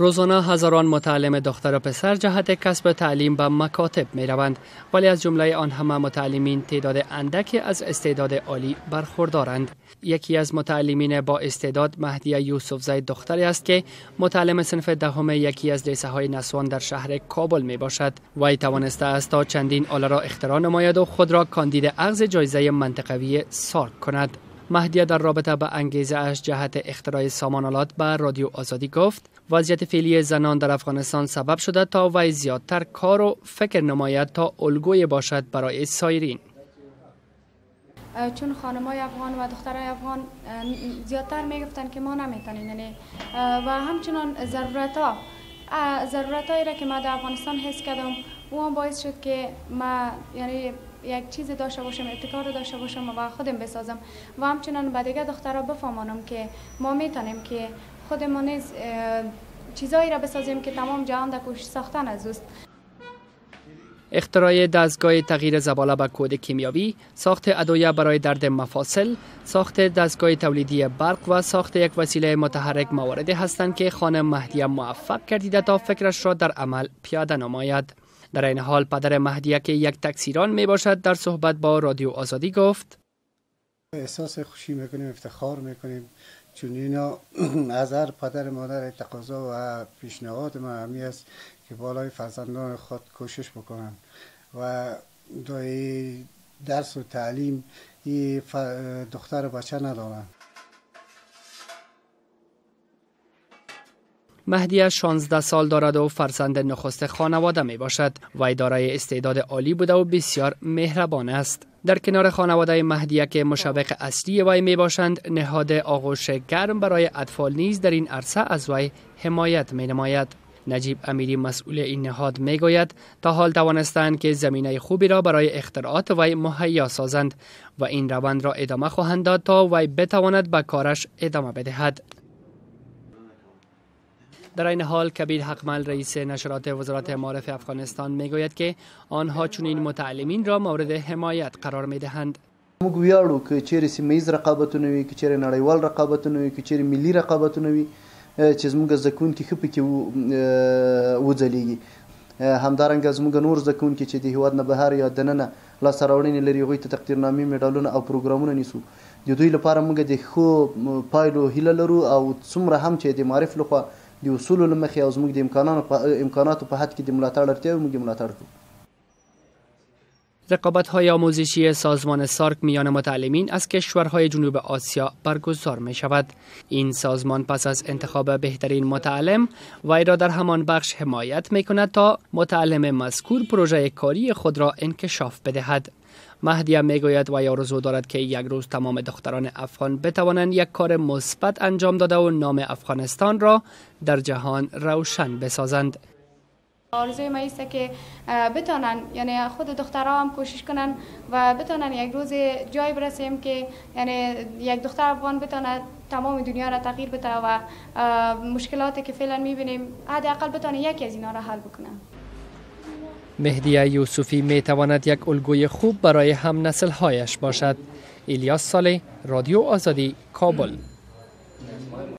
روزانه هزاران متعلم دختر و پسر جهت کسب تعلیم به مکاتب می روند، ولی از جمله آن همه متعلمین تعداد اندکی از استعداد عالی برخوردارند. یکی از متعلمین با استعداد مهدیه یوسفزی دختری است که متعلم صنف دهم یکی از لیسه های نسوان در شهر کابل می باشد. وی توانسته است تا چندین آله را اختراع نماید و خود را کاندید اخذ جایزه منطقوی سارک کند. مهدیه در رابطه به انگیزه اش جهت اختراع سامانالات به رادیو آزادی گفت: وضعیت فعلی زنان در افغانستان سبب شده تا وی زیادتر کار و فکر نماید تا الگوی باشد برای سایرین. چون خانمای افغان و دخترای افغان زیادتر میگفتن که ما نمیتونیم، یعنی و همچنان ضرورتایی را که ما در افغانستان حس کردم او هم باعث شد که ما یعنی یک چیز داشته باشم، ابتکار داشته باشم و خودم بسازم و همچنان به دیگه دخترها بفهمانم که ما میتونیم که خودمان نیز چیزایی را بسازیم که تمام جهان در کوشش ساختن از اوست. اختراع دستگاه تغییر زباله به کود کیمیاوی، ساخت ادویه برای درد مفاصل، ساخت دستگاه تولیدی برق و ساخت یک وسیله متحرک مواردی هستند که خانم مهدیه موفق گردیده تا فکرش را در عمل پیاده نماید. در این حال پدر مهدیه که یک تکسیران می باشد در صحبت با رادیو آزادی گفت: احساس خوشی میکنیم، افتخار میکنیم، چون اینا از هر پدر مادر تقاضا و پیشنهاد ما همی است که بالای فرزندان خود کوشش بکنن و دای درس و تعلیم ای دختر و بچه ندارن. مهدیه 16 سال دارد و فرزند نخست خانواده می باشد. وی دارای استعداد عالی بوده و بسیار مهربان است. در کنار خانواده مهدیه که مشوق اصلی وی می باشند، نهاد آغوش گرم برای اطفال نیز در این عرصه از وی حمایت می نماید. نجیب امیری مسئول این نهاد می گوید تا حال توانستند که زمینه خوبی را برای اختراعات وی مهیا سازند و این روند را ادامه خواهند داد تا وی بتواند به کارش ادامه بدهد. در این حال کبیر حقمل رئیس نشرات وزارت معارف افغانستان میگوید که آنها چنین متعلمین را مورد حمایت قرار میدهند. موږ ویاړو که چیرې سیمه ییز رقابتونه وي، که چیرې نړیوال رقابتونه وي، که چیرې ملي رقابتونه وي، چې زموږ زده کوونکي ښه پکې وځلیږي. همدارنګه زموږ نور زده کوونکي چې د هیواد نه بهر یا دننه لاسته راوړنې لري، هغوی ته تقدیرنامې، مډالونه او پروګرامونه نیسو. د دوی لپاره موږ د ښو پایلو هیله لرو او څومره هم چې د معارف لخوا د اصولو له مخې او زموږ د امکاناتو په حد کې د ملاتړ اړتیا وي، موږ یې ملاتړ کوو. رقابت‌های آموزشی سازمان سارک میان متعلمین از کشورهای جنوب آسیا برگزار می شود. این سازمان پس از انتخاب بهترین متعلم وی را در همان بخش حمایت می کند تا متعلم مذکور پروژه کاری خود را انکشاف بدهد. مهدیه می گوید و آرزو دارد که یک روز تمام دختران افغان بتوانند یک کار مثبت انجام داده و نام افغانستان را در جهان روشن بسازند. آرزوی ما است که بتونن، یعنی خود دخترها هم کوشش کنن و بتونن یک روز جای برسیم که یعنی یک دختر افغان بتونه تمام دنیا را تغییر بده و مشکلاتی که فعلا میبینیم حداقل بتونه یکی از اینا را حل بکنه. مهدیه یوسفی میتواند یک الگوی خوب برای هم نسل‌هایش باشد. الیاس صالح، رادیو آزادی، کابل.